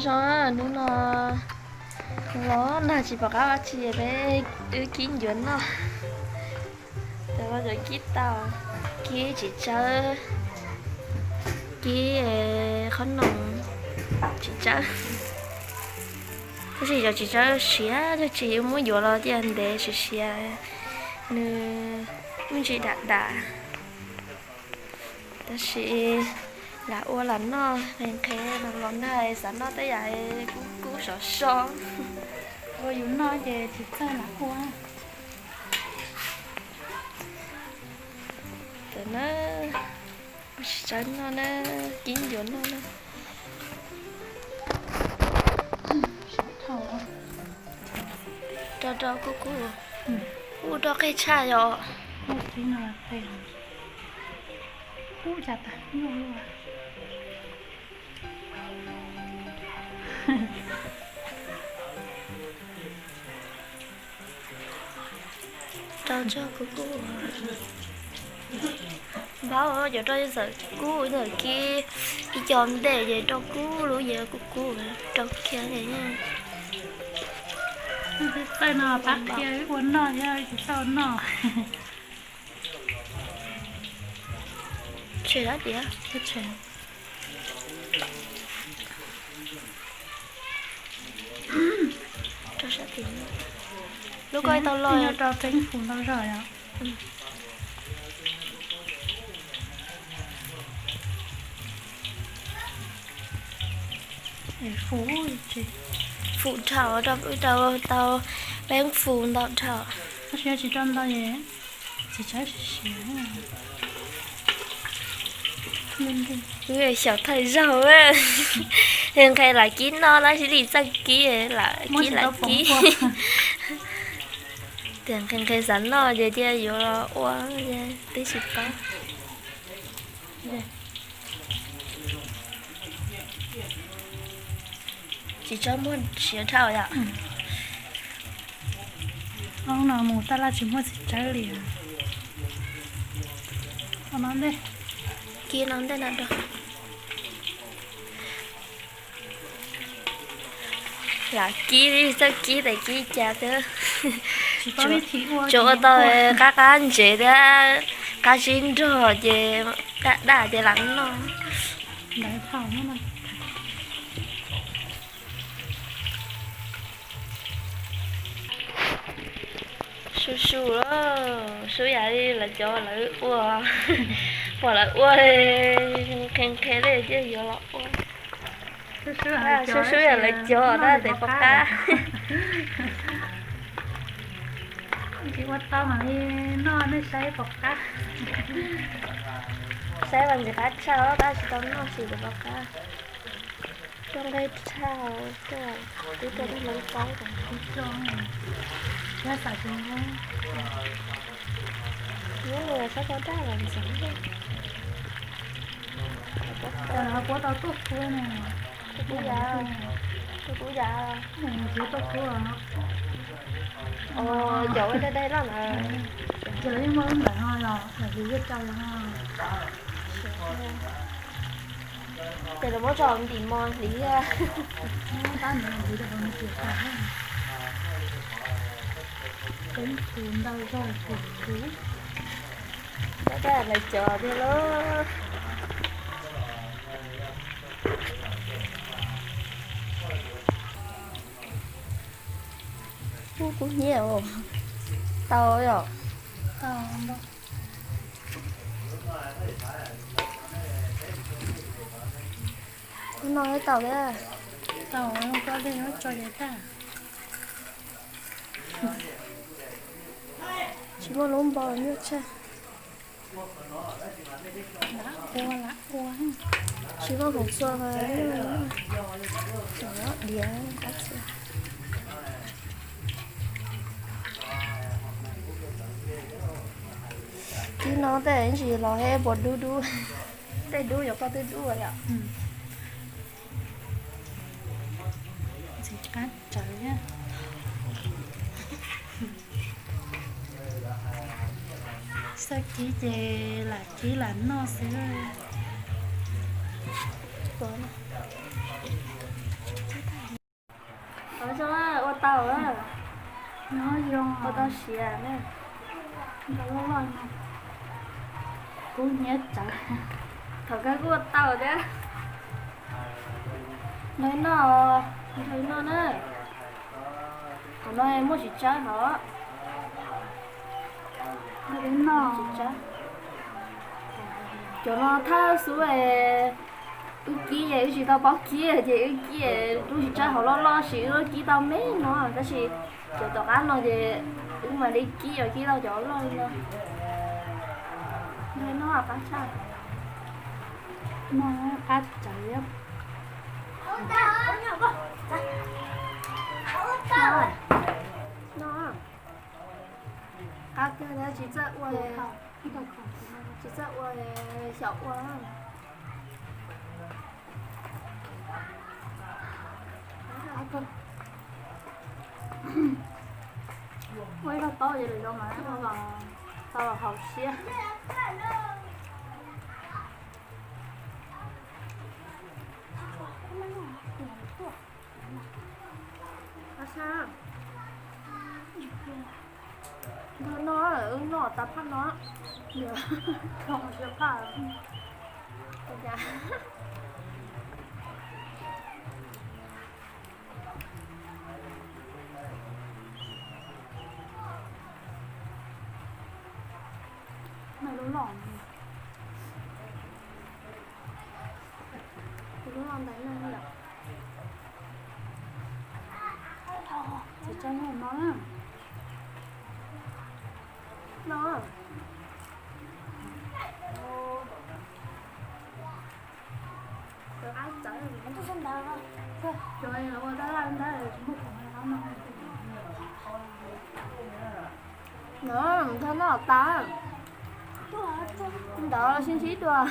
Zoo, hnub no los nag tsis pom qab ua dab tsi peb wb kib ncuav noj. Cov no cov kib tau, kib txiv tsawb, kib qhob noom txiv tsawb. Tab sis cov txiv tsawb siav, tab sis muab yuav los tiaj ntev siav siav, nws muaj ntsis dam dam. Tab sis lam ua lam noj, nqhis nqhis los nag xav noj tej yam kub kub sov so. Ua yus noj ces tsis txawj lam ua. Tam na, ua tsis tsawg noj na, kib ncuav noj na. Rau rau kub kub, ub rau qij tshaj yom. Rau tso kub kub. Npab cov rau txawm kub txawm kib ib co ntej ces rau kub lub yev kub kub rau kiag. Txawj no pab qhia ua noj thiab tsis txawj noj. Tshem dab tias. Rau sab tid. Lub ko tau los rau teeb fus ntau zog yom. Fus, fus dhau, rau tau teeb fus ntau dhau. Tab sis tsis rau ntau es txiv tsawb siav siav. Xyaum thawj zaug, nqhis lam kib noj tab sis li txawj kib, lam kib lam kib. Tias nqhis nqhis xav noj ces cia yuav los ua, twb tsis paub. Tsis txhob muab siav dhau yom. Ob no mus taj laj tsis muaj txiv tsawb li. Kib no ntej no rau. Lam kib, txawj kib tes kib cas thiab. Tsuas ua tau qab qab ntsev thiab qab zib nrog ces daj daj ces lam noj. Su su, su yam li lawv cov lawv ua, pom lawv ua, qhia qhia li thiaj yuav los ua. Su su yam lawv cov na tes pom qab. Tsis ua tau mam li noj nej saib pom qab. Saib mas ntxim qab tshaj tab sis tau noj sis tes pom qab. Rau nqe tshaj, twb rau tej hmoob paub. Nyob nws sab ko daj los ntxeev. Puab tau tuaj kub ne. Tuaj kub yav, tuaj kub yav. Tuaj kub, yaum ua dai dai loj na. Ces lawv yeej muaj lub ntawd no los lawv hliv yuav rau los no. Ces lawv muab tso ntim mos hliv. Tab ntawd hliv rau hauv nws tias tas. Teeb tus ntau zog tus kuv. Tab tab lawv cov tiag lauj. Ub, kub hnyiab os. Tau yom. Kub no tau thiab. Tau, koj li tso ces tag. Tsis muaj lub npau nyuaj tshaj. Tsis muaj khoom txua, diav qab txua. Kib no tej ntsis los he puas dub dub. Tej dub yuav koj twb dub yom. Ntxim qab tsawv thiab. Xav kib ces lam kib lam noj xwb. Ua tau, ua tau siav na. Kuv nyiav tsawv. Thaum kawg kuj ua tau thiab. Nrog noj, nrog noj na. Qhov no muaj tsis tsawb hov. Cov no thawj xub wb kib es wb tsis tau paub kib ces wb kib lub tsis tsawb hauv loj loj sis wb kib tau me no tab sis cov tom qab no ces wb mam li kib os, kib tau cov loj li no. Nrog noj qab tshaj. Noj qab tsawv. Qab kawg thiab tsis txawj ua, tsis txawj ua xyaum ua. Ua ib lub taub ces lwm zaus mas tau los haus siab. Nrog noj, wb noj tas phaj no, noj siab phaj. Lub loj, lub loj ntawd na. Tsis tsawg no na. No. Cov ua tab laj ntawd tsis muaj khoom no. No, nrog noj tas. Ntawd sib ntsib dua.